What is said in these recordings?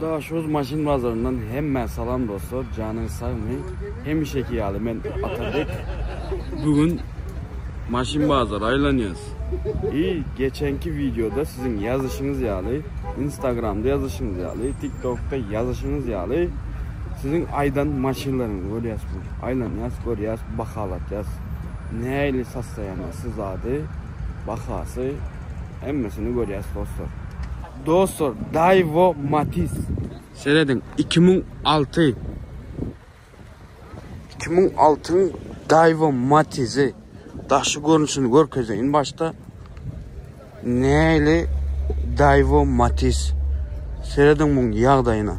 Daşoguz maşyn bazaryndan hemmä salam dostlar janyňyz sagmy hemişeki ýaly men Atabek bu gün maşyn bazara aýlanýas i geçenki wideoda siziň ýazyşyňyz ýaly instagramda ýazyşyňyz ýaly tiktokda ýazyşyňyz ýaly siziň aýdan maşynlaryňyzy görýäs bu aýlanýas görýäs bahalatýas nähili sostoýaniýasy zady bahasy hemmesini görýäs dostlar. Dostlar Daiwo Matiz. Serediň 2006 2006-yň Daiwo Matizi daşy görnüşini görkezeýin başda. Näli Daiwo Matiz. Serediň muň ýagdaýyna.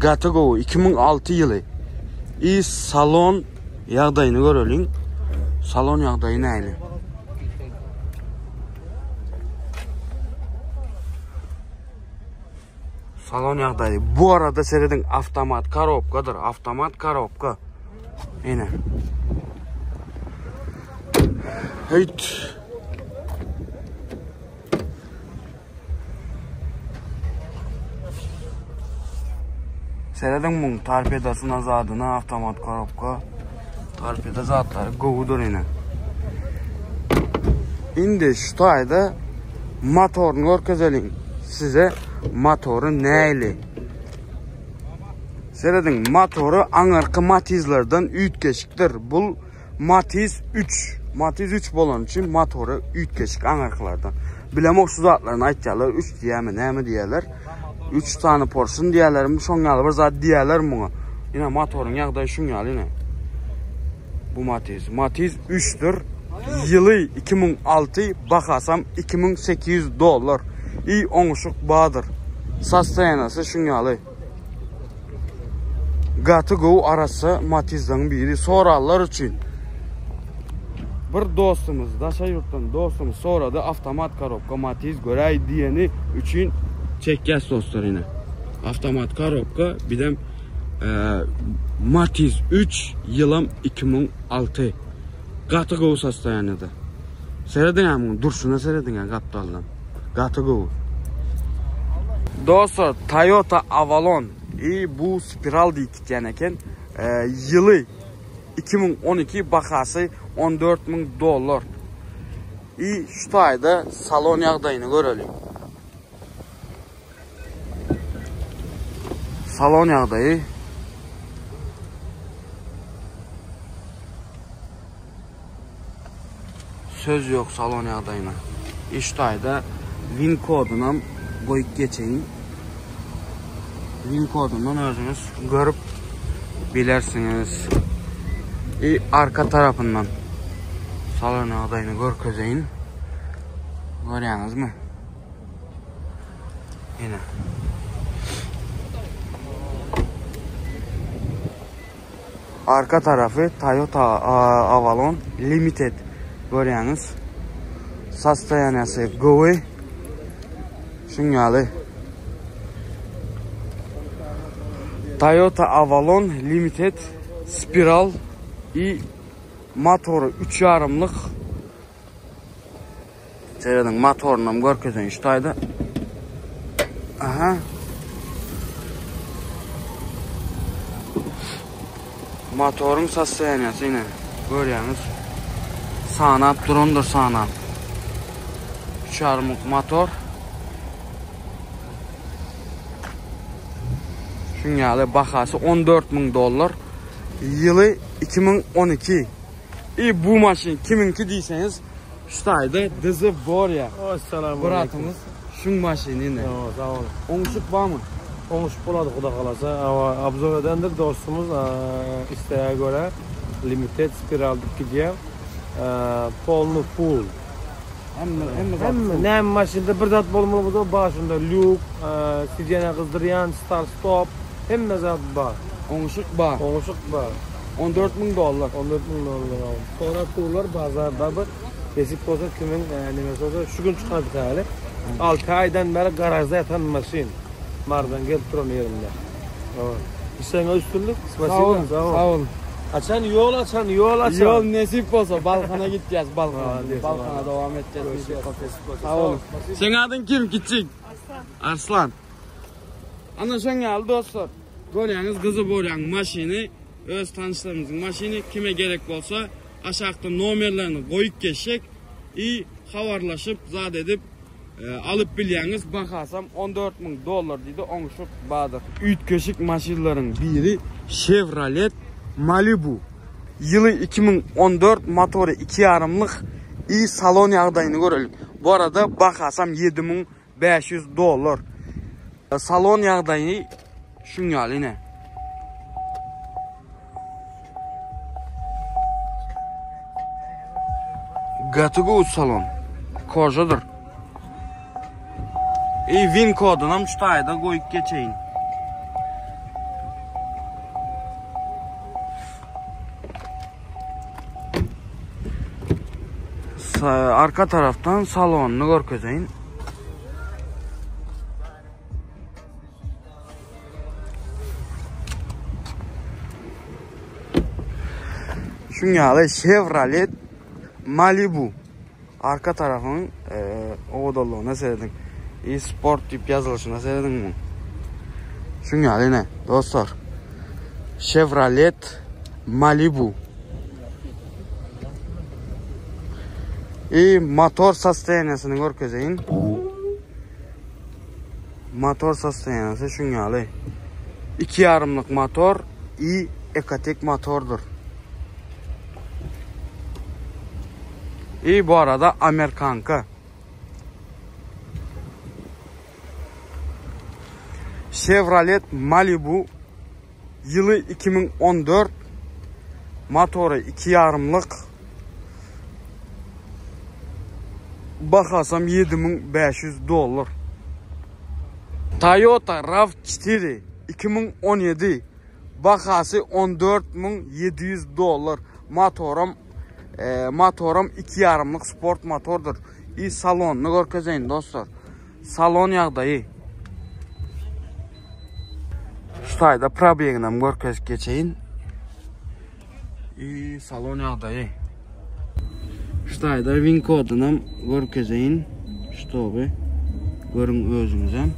Gaty gowy 2006 ýyly. I salon ýagdaýyny göreliň. Salon ýagdaýy näli? Salon ýagdaýy. Bu arada serediň avtomat korobkadyr. Avtomat korobka. Ene. Heyt. Serediň muň torpedasyna zadyna avtomat korobka. Torpeda zatlary gowudyr ene. Indi şu taýda motoryny görkezeliň. Size motory näli. Serediň motory aňyrky Matizlerden üýtgeşikdir. Bul Matiz 3. Matiz 3 bolan üçin motory üýtgeşik aňyrkylardan. Bilemok şu zatlaryny aýtýarlar. 3 diýýärmi, näme diýýärler. 3 sany porşun diýýärlermi, şoň ýaly bir zat diýýärler muňa. Ine motoryň ýagdaýy şuň ýaly ine. Bu Matiz. Matiz 3-dür. Ýyly 2006, bahasam 2800 dollar. I oňuşyk badyr. Sostoýanasy şuň ýaly. Gaty gowy arassa Matizlaryň biri soranlar üçin. Bir dostumyz daşary ýurtdan dostumyz sorady avtomat korobka Matiz göräý diýeni üçin çekýäs dostlar ine. Avtomat korobka bizem e, Matiz 3 ýylam 2006. Gaty gowy sostoýaniýada. Serediň ha muň durşuna serediň ha gapdaldan. Gaty gowy. Dostlar Toyota Avalon i bu spiral diýip gitýän eken. E, ýyly 2012 bahasy 14000 dollar. I şu taýda salon ýagdaýyny göreliň. Salon ýagdaýy Söz ýok salon ýagdaýyna. Iş taýda win kodunam goýup geçeýin. Win kodundan özüňiz görüp bilersiňiz. I arka tarapyndan salon ýagdaýyny görkezeýin. Görýäňizmi? Ine. Arka tarafy Toyota Avalon Limited görýäňiz. Sostoýaniýasy gowy. Şuň ýaly. Toyota Avalon Limited spiral i motory 3 ýarymlyk. Serediň motoryny hem görkezeýin şu taýda. Aha. Motoryň sostoýaniýasy ine görýäňiz. Sanap durandyr sanap. 3 ýarymlyk motor. Şuň ýaly bahasy 14 müň dollar. Ýyly 2012. I bu maşyn kimiňki diýseňiz, Şu taýda DZ Borýa. Assalamu aleýkum. Bratymyz şuň maşyny ine. Ýa, sag bol. Oňuşyk barmy? Oňuşyk bolady Huda halasa. Awa, obzor edendir dostumyz, isteğe görä limited spiral diýip gidýär. Polny full. Hemme, hemme zat. Hemme, näme maşynda bir zat bolmaly bolsa bar şunda. Lýuk, sidýene gyzdyrýan, start stop, hemme zat bar. Oňuşyk bar. Oňuşyk bar. 14 müň dollar. 14 müň dollar aldım. Sonra pullar bazarda bir nesip bolsa kimin e, nemesi bolsa şu gün çykan bir tane. 6 aydan beri garajda yatan maşyn. Mardan gelip duran yerinde. Evet. İşlerine üstünlük. Sag olun, Sağ ol. sag olun. Açan yol açan yol açan. Yol nesip bolsa Balkana gideceğiz Balkana. Ha, Balkana devam edeceğiz Görüşürüz. nesip bolsa. Nesip bolsa. Sağ olun. Senin adın kim küçük? Aslan. Arslan. Ana şoň ýaly dostlar. Görýäňiz gyzy bolýan maşyny öz tanyşlarymyzyň maşyny kime gerek bolsa aşakda nomerlerini goýup geçjek i habarlaşyp zat edip alyp bilýäňiz bahasam 14 müň dollar diýdi oňşuk badyr. Üýtgeşik maşynlaryň biri Chevrolet Malibu. Ýyly 2014 motory 2 ýarymlyk i salon ýagdaýyny göreliň. Bu arada bahasam 7500 dollar. Salon ýagdaýy şuň ýaly ine. Gaty gowy salon. Kožadyr. I win kodunam şu taýda goýup geçeýin. Arka taraftan salonyny görkezeýin. Şuň ýaly Chevrolet Malibu. Arka tarafyň e, owadanlygyna serediň. E sport diýip ýazylyşyna serediň muň. Şuň ýaly ine, dostlar. Chevrolet Malibu. I motor sostoýaniýasyny görkezeýin. Motor sostoýaniýasy şuň ýaly. 2 ýarymlyk motor i ekotek motordyr. I bu arada Amerikanka. Chevrolet Malibu ýyly 2014 motory 2 ýarymlyk bahasam 7500 dollar. Toyota RAV4 2017 bahasy 14700 dollar. Motoram e, motoram 2 ýarymlyk sport motordyr. I salonyny görkezeýin dostlar. Salon ýagdaýy. Şu taýda probegini hem görkezip geçeýin. I salon ýagdaýy. Şu taýda win koduny hem görkezeýin. Şu toby görüň özüňiz hem.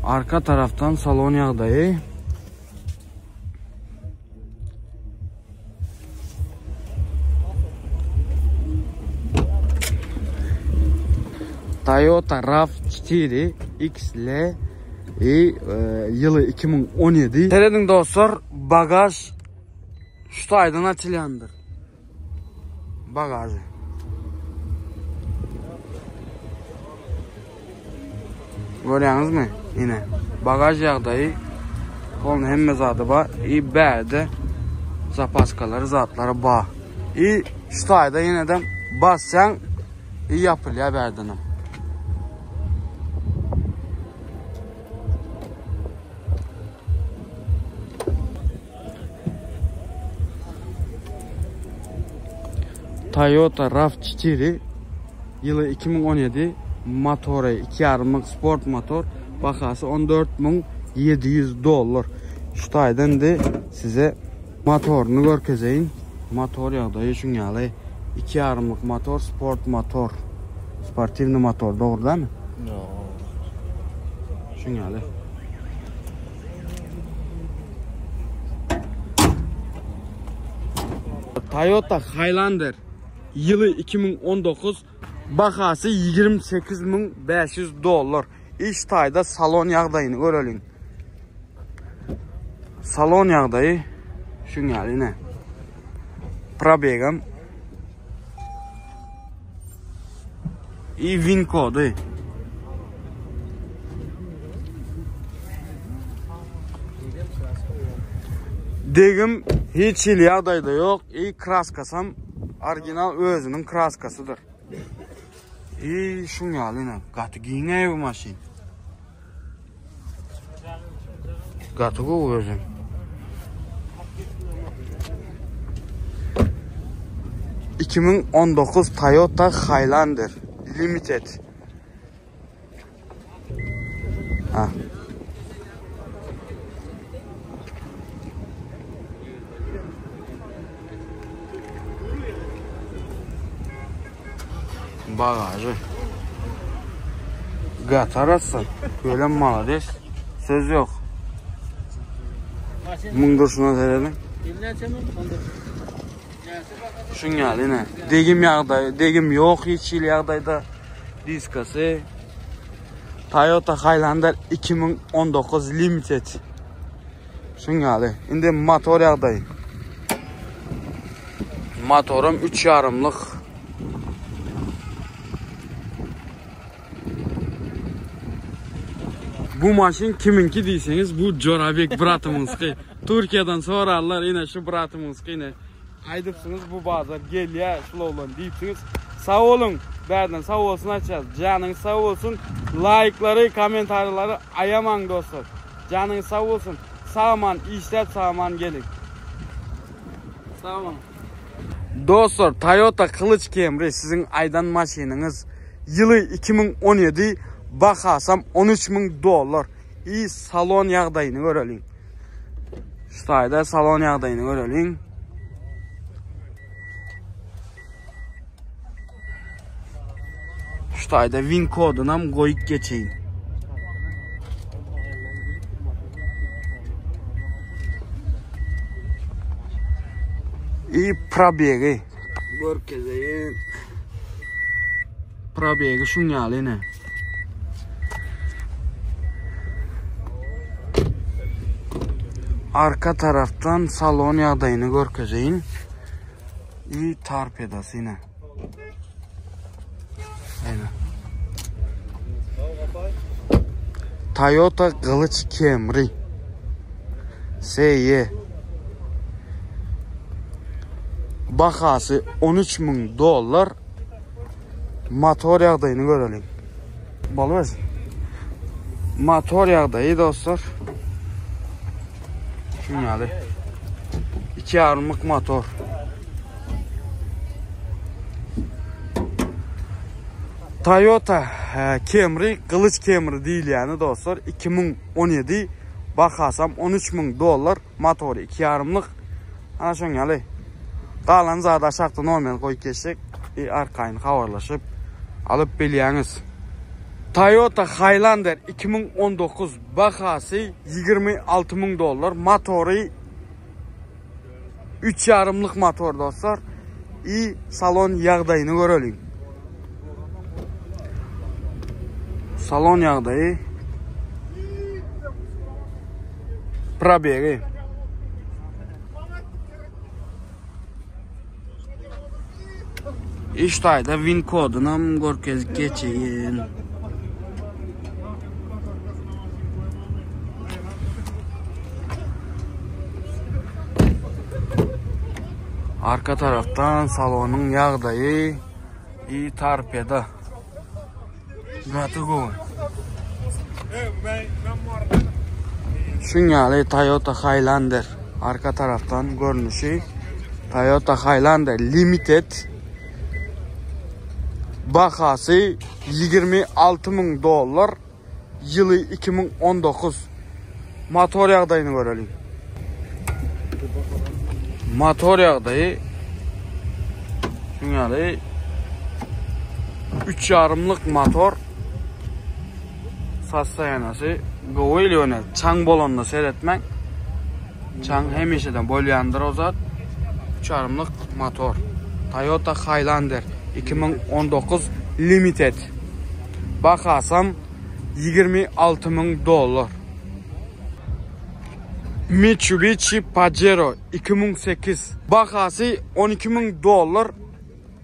Arka taraftan salon ýagdaýy. Toyota RAV4 XL i e, ýyly 2017. Serediň dostlar, bagaj şu taýdan açylýandyr. Bagajy. Görýäňizmi? Ine, bagaj ýagdaýy polny hemme zady bar. I bärde zapaskalary, zatlary bar. I şu taýda ýene-de bassaň i ýapylýar bärdenem. Toyota RAV4 ýyly 2017 motory 2,5 sport motor bahasy 14700 dollar. Şu taýdan indi size motoryny görkezeýin. Motor ýagdaýy şuň ýaly 2,5 motor sport motor. Sportiwny motor dogry dämi? Şuň ýaly. Toyota Highlander ýyly 2019 bahasy 28500 dollar. Iş taýda salon ýagdaýyny göreliň. Salon ýagdaýy şuň ýaly ine. Probegam I win kody. Degim hiç hili ýagdaýda ýok. I kraskasam original özüniň kraskasydyr. I şuň ýaly ine gaty giň bu maşyn. Gaty gowy özüm. 2019 Toyota Highlander Limited. Ha. Bagajy. Gaty arassa. Kölem malades. Söz yok. Muň durşuna seredin. Şuň ýaly ine. Degim ýagdaýy, degim ýok hiç hili ýagdaýda. Diskasy. Toyota Highlander 2019 Limited. Şuň ýaly. Indi motor ýagdaýy. Motorum 3 ýarymlyk. Bu maşyn kiminki diýseňiz, bu Jorabek bratymyňky. Türkiýeden sorarlar, ine şu bratymyňky ine. Aýdypsyňyz bu bazar gelýär şul oglan diýipsiňiz. Sag boluň. Bärden sag bolsun aýtýas. Janyňyz sag bolsun. Laýklary, kommentariýalary aýamaň dostlar. Janyňyz sag bolsun. Sag-aman işläp sag-aman geliň. Sag boluň. Dostlar Toyota Kylyç Camry siziň aýdan maşynyňyz ýyly 2017 bahasam 13000 dollar i salon ýagdaýyny göreliň. Şu taýda salon ýagdaýyny göreliň. Şu taýda win kodunam goýup geçeýin. I probegi görkezeýin. Probegi şuň ýaly ine. Arka tarafdan salon ýagdaýyny görkezeýin. I torpedasy ine. Ine. Toyota Gylyç Camry. SE. Bahasy 13 müň dollar. Motor ýagdaýyny göreliň. Bolmaz. Motor ýagdaýy dostlar. Şuň ýaly. 2 ýarymlyk motor. Toyota e, Camry, Gylyç Camry diýilýäni dostlar 2017 bahasam 13 müň dollar motory 2 ýarymlyk. Ana şoň ýaly. Galan zady aşakda nomer goýup geçsek, bir arkaýyn habarlaşyp alyp bilýäňiz. Toyota Highlander 2019 bahasy 26 müň dollar, motory 3 ýarymlyk motor dostlar. I salon ýagdaýyny göreliň. Salon ýagdaýy probegi. Iş taýda win kodunam görkezip geçeýin. Arka tarafdan salonyň ýagdaýy i torpeda. Gaty gowy. Şuň ýaly Toyota Highlander arka tarafdan görnüşi. Toyota Highlander Limited bahasy 26 müň dollar. Ýyly 2019. Motor ýagdaýyny göreliň. Motor ýagdaýy şuň ýaly 3 ýarymlyk motor sostoýanasy gowy ýöne çaň bolanda seretmäň. Çaň hemişeden bolýandyr o zat. 3 ýarymlyk motor. Toyota Highlander 2019 Limited. Bahasam 26 müň dollar. Mitsubishi Pajero 2008. Bahasy 12 müň dollar.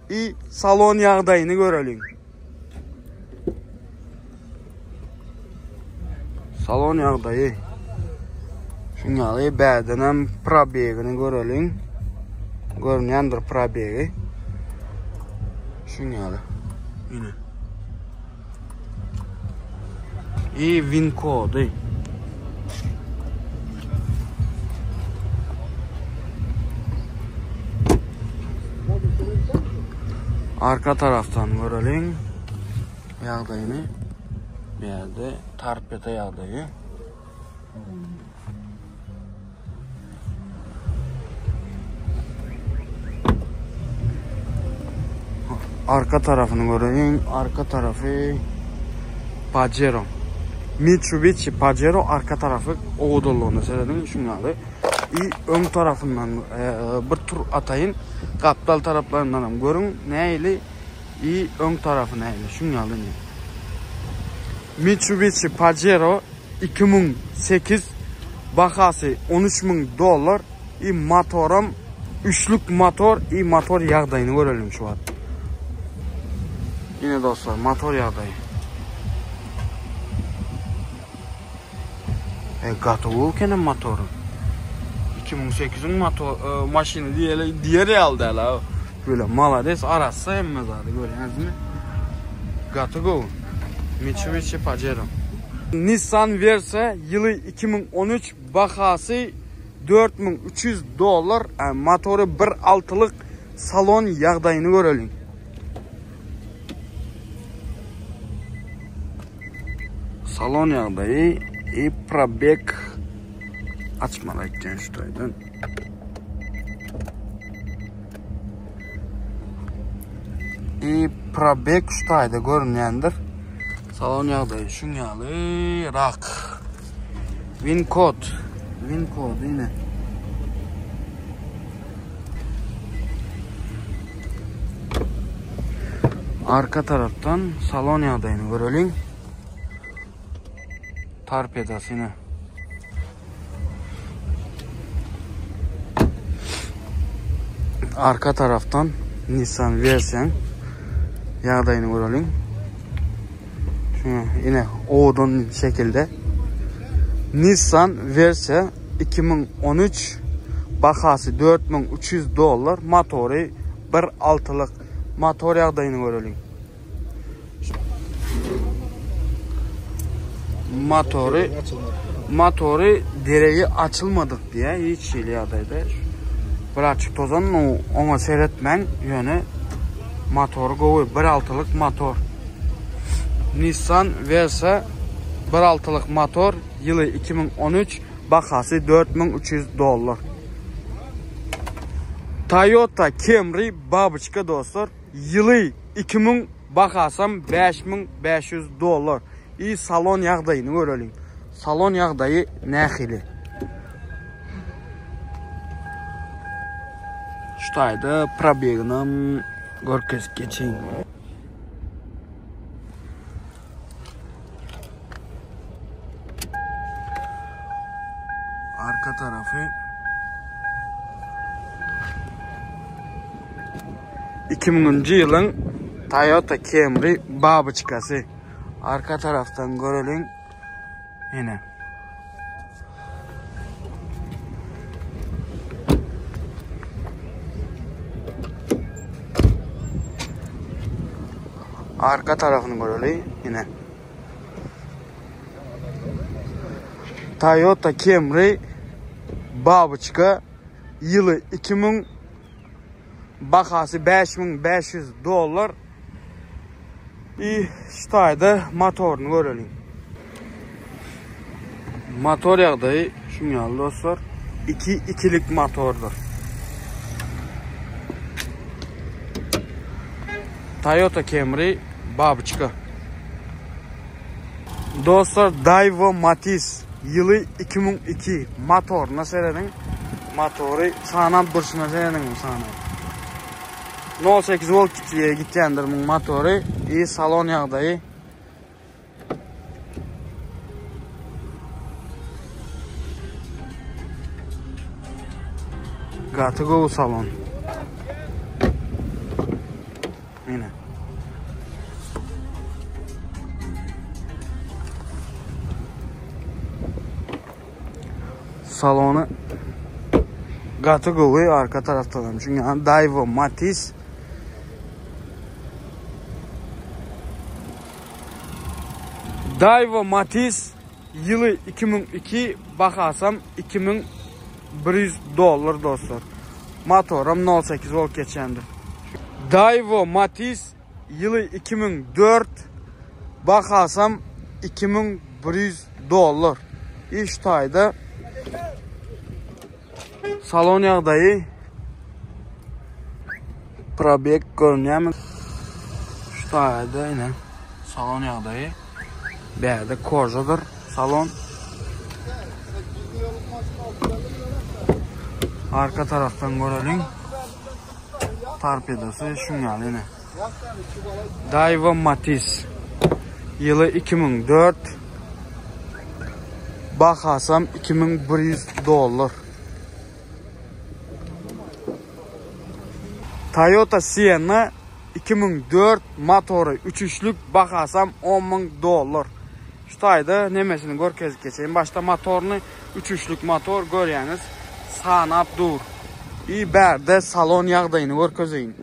I salon ýagdaýyny göreliň. Salon ýagdaýy. Şuň ýaly bärdenem probegini göreliň. Görünýändir probegi. Şuň ýaly. Ine. I win kody. Arka taraftan göreliň ýagdaýyny. Bu ýerde torpeda ýagdaýy. Arka tarafyny göreýin. Arka tarafy Pajero. Mitsubishi Pajero arka tarafy owadanlygyna serediň şuň ýaly. I öň tarafyndan e, bir tur ataýyn. Gapdal taraplaryndan hem görüň nähili i öň tarafy nähili şuň ýaly. Mitsubishi Pajero 2008 bahasy 13000 dollar i motoram üçlük motor i motor ýagdaýyny görelim şu wagt. Ine dostlar motor ýagdaýy. E gaty gowy ekenem motory. 2008-iň motor e, maşyny diýeli diýer ýaly däl ha. Böyle malades arassa hemme zady görýäňizmi? Gaty gowy. Mitsubishi Pajero. Nissan Versa ýyly 2013 bahasy 4300 dollar, e, motory 1.6-lyk salon ýagdaýyny göreliň. Salon ýagdaýy i probek açmaly ekgen şu taýdan. I probek şu taýda görünýändir. Salon ýagdaýy şuň ýaly rak. Win kod. Win kod ine. Arka tarapdan salon ýagdaýyny göreliň. Torpedasy ine. Arka tarapdan Nissan Versa ýagdaýyny göreliň. Şuna ine owadan şekilde. Nissan Versa 2013 bahasy 4300 dollar, motory 1.6-lyk. Motor ýagdaýyny göreliň. Motory motory deregi açylmadyk diýä hiç hili ýagdaýda. Bir açyk tozan oňa seretmäň, ýöne motory gowy 1.6-lyk motor. Nissan Versa 1.6-lyk motor ýyly 2013 bahasy 4300 dollar. Toyota Camry babyçka dostlar ýyly 2000 bahasam 5500 dollar. I salon ýagdaýyny göreliň. Salon ýagdaýy nähili? Şu taýda probeginem görkezip geçeýin. Arka tarafy 2000-nji ýylyň Toyota Camry babyçkasy. Arka tarafdan göreliň. Ine. Arka tarafyny göreli. Ine. Toyota Camry babyçka ýyly 2000 bahasy 5500 dollar. I şu taýda motoryny göreliň. Motor ýagdaýy şuň ýaly dostlar. 2 ikilik motordyr. Toyota Camry babyçka. Dostlar Daiwa Matiz ýyly 2002 motoryna serediň. Motory sanap durşuna serediň sanap. 0.8 volt gitýändir muň motory. I salon ýagdaýy. Gaty gowy salon. Ine. Salony gaty gowy arka tarafdan. Çünki Daiwa Matiz Daiwa Matiz ýyly 2002 bahasam 2100 dollar dostlar. Motoram 0.8 volt geçendir. Daiwa Matiz ýyly 2004 bahasam 2100 dollar. Iş taýda salon ýagdaýy probek görünýärmi? Şu taýda ine salon ýagdaýy. Bärde kožadyr salon. Arka tarafdan göreliň. Torpedosy şuň ýaly ine. Daiwa Matiz. Ýyly 2004. Bahasam 2100 dollar. Toyota Sienna 2004 motory üçüşlük bahasam 10.000 dollar. Şu taýda nemesini görkezip geçeýin. Başda motoryny üçüşlük motor görýäňiz sanap dur. I bärde salon ýagdaýyny görkezeýin.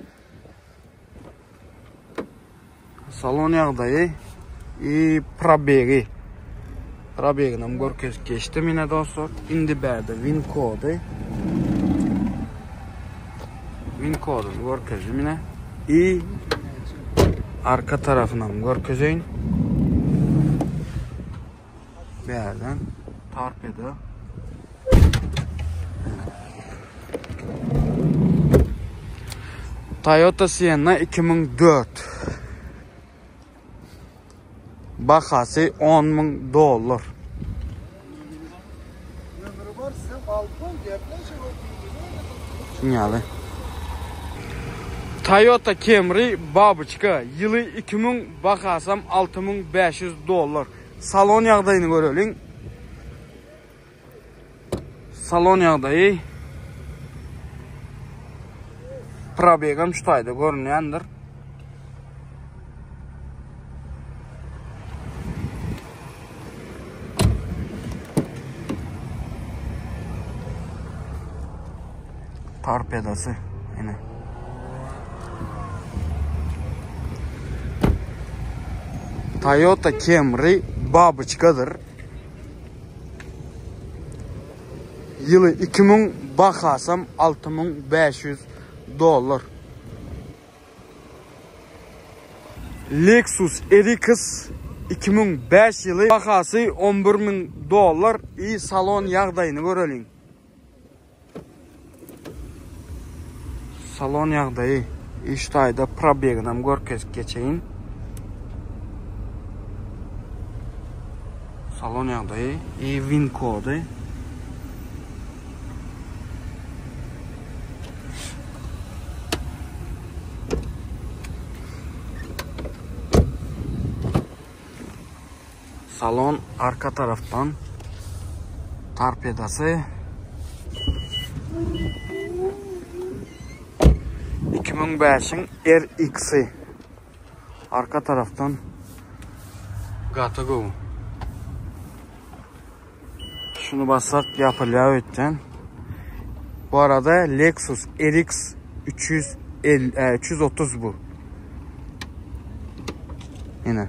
Salon ýagdaýy i probegi. Probegini hem görkezip geçdim ine dostlar. Indi bärde win kody. Win koduny görkezdim ine. I arka tarafyny hem görkezeýin. Bärden torpedo. Toyota Sienna 2004. Bahasy 10.000 dollar. Şuňaly. Toyota Camry babuçka ýyly 2000 bahasam 6500 dollar. Salon ýagdaýyny göreliň. Salon ýagdaýy Probegam şu taýda görünýändir. Torpedosy ine. Toyota Camry babuçkadyr. Ýyly 2000 bahasam 6500 dollar. Lexus RX 2005 ýyly bahasy 11000 dollar i salon ýagdaýyny göreliň. Salon ýagdaýy iş taýda probegini hem görkezip geçeýin. Salon ýagdaýy i win kody. Salon arka tarafdan torpedasy 2005-iň RX-i arka tarafdan gaty gowy. Şunu bassak ýapylýar öýtden. Bu arada Lexus RX 350, 330 bu. Ine.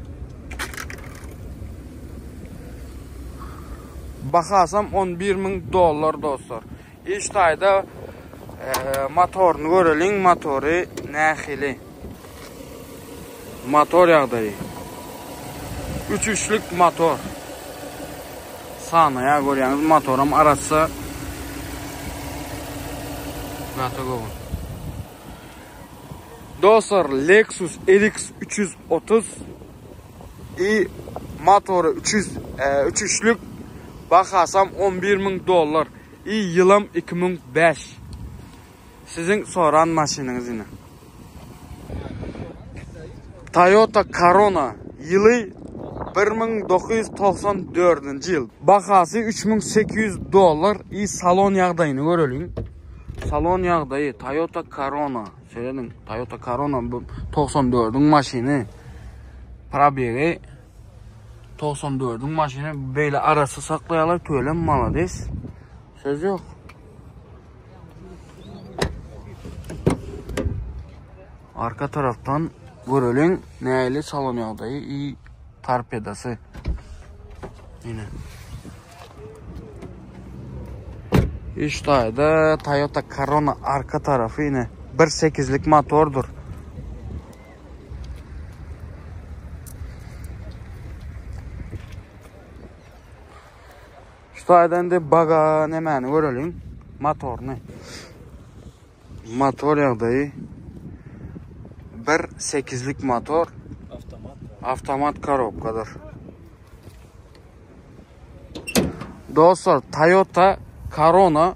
Bahasam 11 ming dollar dostlar. Iş taýda e, motoryny göreliň, motory nähili. Motor ýagdaýy. Üç üçlük motor. Sanaýa görýäňiz, motoram arassa. Gaty gowy. Dostlar, Lexus RX 330 i motory 300 3 üçlük bahasam 11000 dollar i ýylam 2005. Siziň soran maşynyňyz ine. Toyota Corona ýyly 1994-nji ýyl. Bahasy 3800 dollar i salon ýagdaýyny göreliň. Salon ýagdaýy Toyota Corona. Serediň, Toyota Corona bu 94-iň maşyny. Probegi 94-iň maşyny beýle arassa saklaýarlar, tölem malades. Söz ýok. Arka tarafdan göreliň nähili salon ýagdaýy i torpedasy. Ine. Üç taýda Toyota Corona arka tarafy ine 1.8'lik motordur. Şu taýda indi baga nemäni göreliň. Motoryny. Motor ýagdaýy. Bir sekizlik motor. Avtomat. Avtomat korobkadyr. Dostlar, Toyota Corona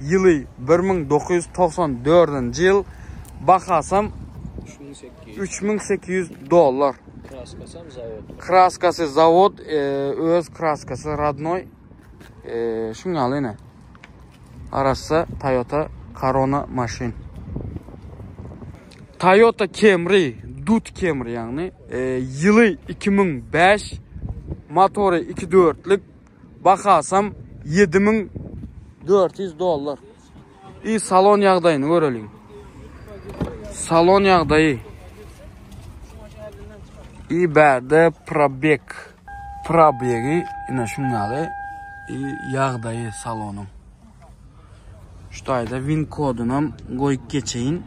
ýyly 1994-nji ýyl, bahasam 3800 dollar. Kraskasam zawod. Kraskasy zawod, e, öz kraskasy rodnoý. E, şuň ýaly ine. Arassa Toyota Corona maşyn. Toyota Camry, Dut Camry ýagny, e, ýyly 2005, motory 2.4-lük, bahasam 7400 dollar. I salon ýagdaýyny göreliň. Salon ýagdaýy. I bärde probeg. Probegi ine şuň ýaly i ýagdaýy salonyň. Şu taýda win kodunam goýup geçeýin.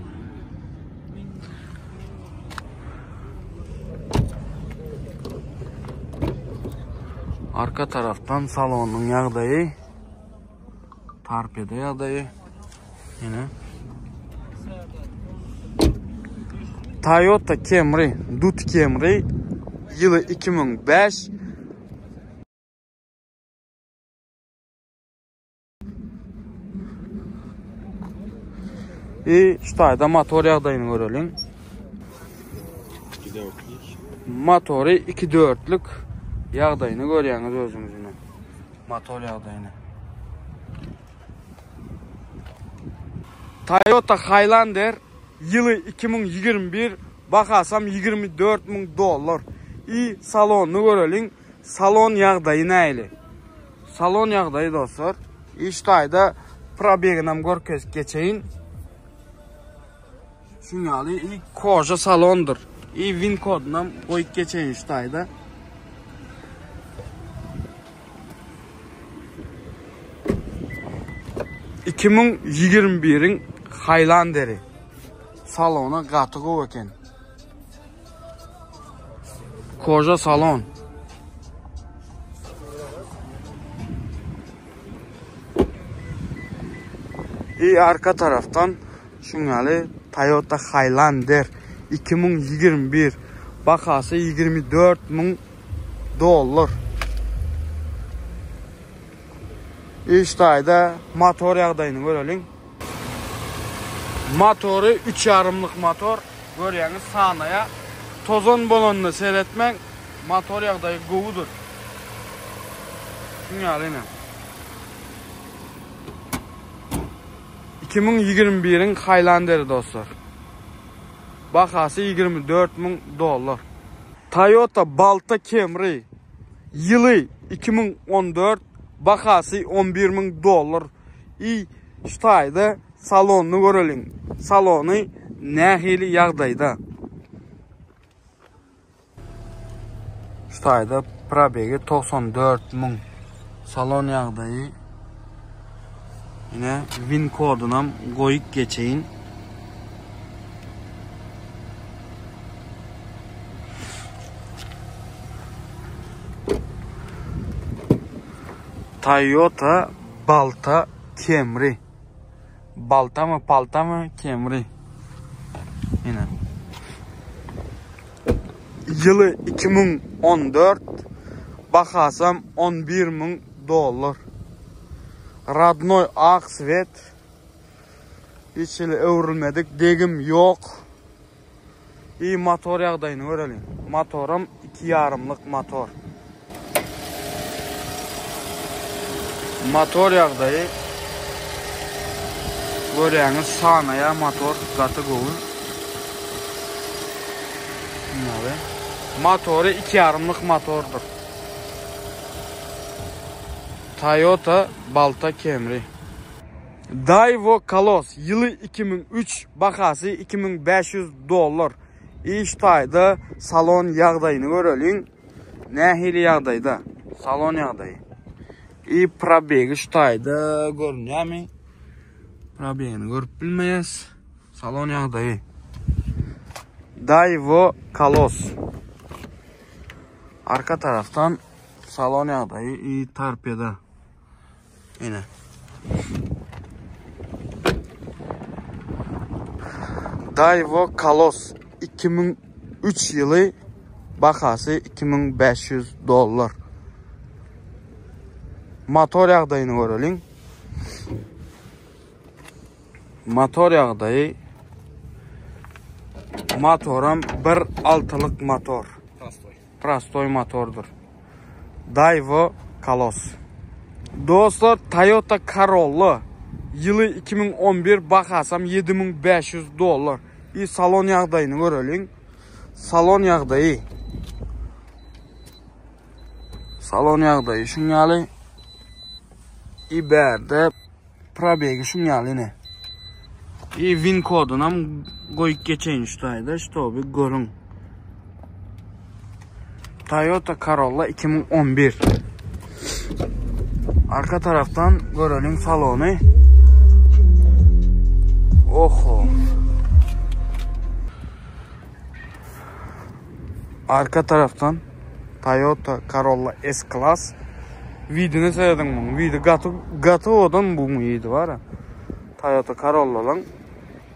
Arka tarafdan salonyň ýagdaýy. Torpeda ýagdaýy. Ýene. Toyota Camry, Dut Camry ýyly 2005. I şu taýda motor ýagdaýyny göreliň. Motory 2.4-lük ýagdaýyny görýäňiz özüňiz ine. Motor ýagdaýyny. Toyota Highlander ýyly 2021 bahasam 24 müň dollar. I salonyny göreliň. Salon ýagdaýy nähili? Salon ýagdaýy dostlar. Iş taýda probeginem görkezip geçeýin. Şuň ýaly i koja salondyr. I win kodunam goýup geçeýin şu taýda. 2021-iň Highlanderi. Salony gaty gowy eken. Koja salon. I arka tarafdan şuň ýaly Toyota Highlander 2021 bahasy 24 müň dollar. Iş taýda motor ýagdaýyny göreliň. Motory üç ýarymlyk motor. Görýäňiz sanaýa. Tozan bolanyna seretmäň. Motor ýagdaýy gowudyr. Şuň ýaly ine. 2021-iň Highlanderi dostlar. Bahasy 24 müň dollar. Toyota Balta Camry ýyly 2014 bahasy 11 müň dollar. I şu taýda salonyny göreliň. Salony nähili ýagdaýda? Şu taýda probegi 94 müň. Salon ýagdaýy. Ine win kodunam goýup geçeýin. Toyota Balta Camry. Balta mı palta mı Camry. Yine. Ýyly 2014 bahasam 11 müň dollar. Radnoy ak svet. Hiç hili öwrülmedik, degim ýok. I motor ýagdaýyny göreliň. Motoram iki ýarymlyk motor. Motor ýagdaýy görýäňiz sanaýa motor gaty gowy. Motory iki ýarymlyk motordyr. Toyota Balta Camry. Daewoo Kalos ýyly 2003 bahasy 2500 dollar. Iş taýda salon ýagdaýyny göreliň. Nähili ýagdaýda? Salon ýagdaýy. I probegi şu taýda görünýärmi? Probegini görüp bilmeýäs. Salon ýagdaýy. Daewoo Kalos. Arka tarafdan salon ýagdaýy i torpeda. Ine. Daewoo Kalos. 2003 ýyly bahasy 2500 dollar. Motor ýagdaýyny göreliň. Motor ýagdaýy Motoram bir altylyk motor. Prostoy. Prostoy motordyr. Daiwa Kalos. Dostlar Toyota Corolla ýyly 2011 bahasam 7500 dollar. Bir salon ýagdaýyny göreliň. Salon ýagdaýy. Salon ýagdaýy şuň ýaly. I bärde probegi şuň ýaly ine. I win kodunam goýup geçeýin şu taýda, ştoby görüň. Toyota Corolla 2011. Arka taraftan göreliň salony. Oho. Arka taraftan Toyota Corolla S-Class. Widini seredin muň. Widi gaty gaty odan bu widi bar. Toyota Corolla'laň.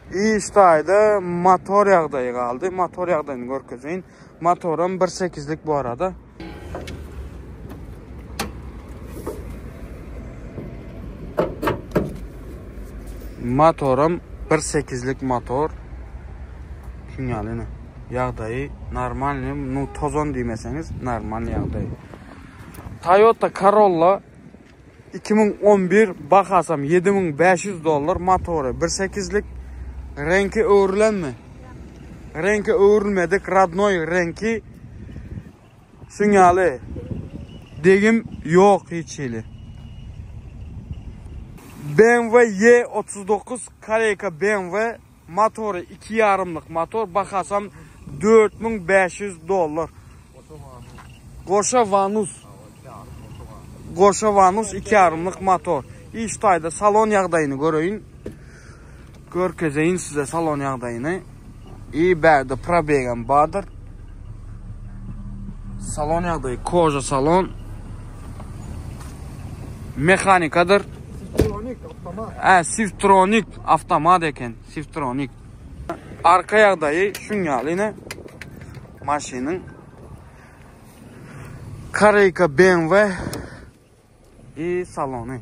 Iş taýda motor ýagdaýy galdy. Motor ýagdaýyny görkezeýin. Motoram 1.8-lik bu arada. Motoram 1.8-lik motor. Şuň ýaly ine. Ýagdaýy normalny, nu tozan diýmeseňiz normal ýagdaý. Toyota Corolla 2011 bahasam 7500 dollar motory 1.8-lik reňki öwrülenmi? Reňki öwrülmedik radnoý reňki şuň ýaly degim ýok hiç hili. BMW E39 Kareyka BMW Motory iki ýarymlyk motor bahasam 4500 dollar. Goşa wanus. Goşa wanus iki ýarymlyk motor. Iş taýda salon ýagdaýyny göreýin. Görkezeýin size salon ýagdaýyny. I bärde probegam bardyr. Salon ýagdaýy koja salon. Mehanikadyr. Siftronik avtomat. Hä, Siftronik avtomat eken. Siftronik. Arka ýagdaýy şuň ýaly ine. Maşynyň. Kareyka BMW i salony.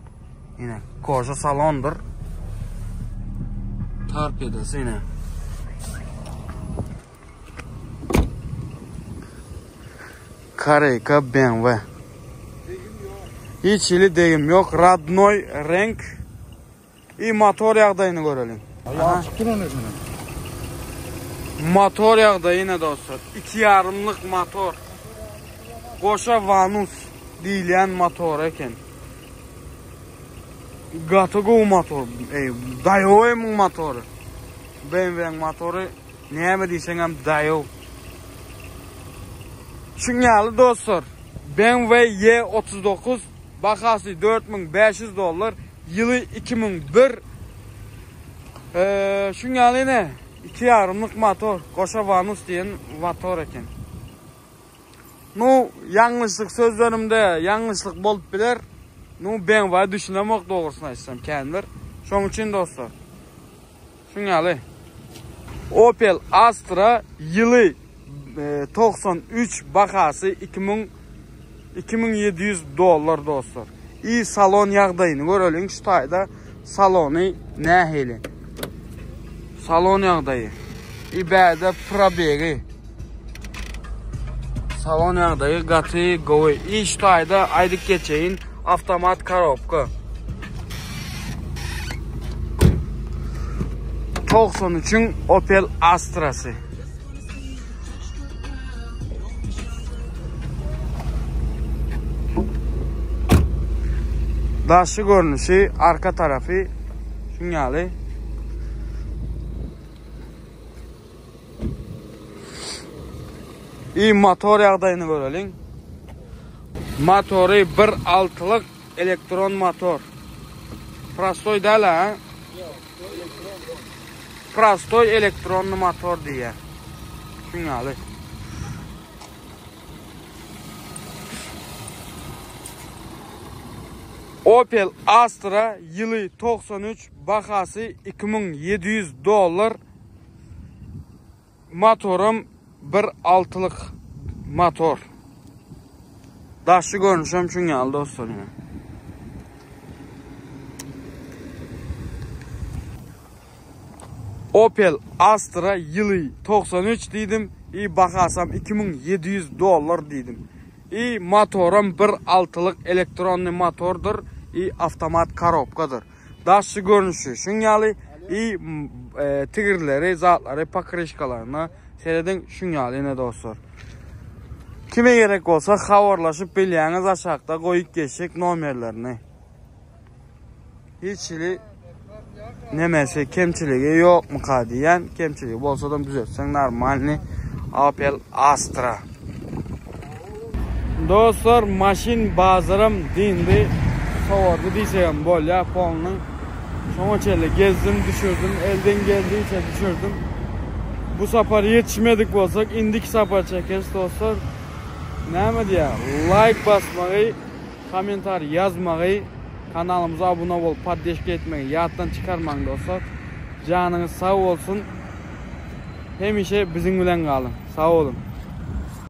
Ine, koja salondyr. Torpedasy ine. Kareyka BMW. Hiç hili degim yok. Radnoy renk. I motor ýagdaýyny göreliň. Ýag çykyp duran özüne. Motor ýagdaýy ine dostlar. 2 ýarymlyk motor. Goşa wanus diýilýän motor eken. Gaty gowy motor. Ey, daýaw muň motory. BMW-niň motory Näme diýseňem daýaw. Şuň ýaly dostlar, BMW E39 bahasy 4500 dollar, ýyly 2001. Eee, şuň ýaly ine, iki ýarymlyk motor, goşa wanus diýen motor eken. Nu, ýalňyşlyk sözlerimde ýalňyşlyk bolup biler. Nu, BMW düşünemok dogrusyny aýtsam känbir. Şoň üçin dostlar. Şuň ýaly. Opel Astra ýyly 93 bahasy 2000 2700 dollar dostlar. I salon ýagdaýyny göreliň şu taýda salony nähili. Salon ýagdaýy. I bäde probegi. Salon ýagdaýy gaty gowy. I şu taýda aýdyp geçeýin avtomat korobka. 93-iň Opel Astrasy. Daşy görnüşi, arka tarapy şuň ýaly. I motor ýagdaýyny göreliň. Motory 1.6-lyk elektron motor. Prostoý däl ha? Prostoý elektronny motor diýýär. Şuň ýaly. Opel Astra ýyly 93 bahasy 2700 dollar. motoram bir altylyk motor. Daşy görnüşem şuň ýaly dostlar ine. Opel Astra ýyly 93 diýdim i bahasam 2700 dollar diýdim. I motoram bir altylyk elektronny motordyr i awtomat korobkadyr. Daşy görnüşi şuň ýaly i e, tigirleri, zatlary, pokryşkalaryna serediň şuň ýaly ine dostlar. Kime gerek bolsa habarlaşyp bilýäňiz aşakda goýup geçjek nomerlerini. Hiç hili nemesi kemçiligi ýokmyka diýýän, kemçiligi bolsadam düzetseň normalny Opel Astra. Dostlar maşyn bazaram dyndy, sowardy diýsegem bolýar polny. Şoňa çenli gezdim, düşürdim, elden geldigiçe düşürdim. Bu sapar ýetişmedik bolsak, indiki sapar çekeris dostlar. Näme diýýär? Laýk basmagy, kommentariý ýazmagy, kanalymyza abuna bolup poddeşka etmegi ýatdan çykarmaň dostlar. Janyňyz sag bolsun. Hemişe biziň bilen galyň. Sag boluň.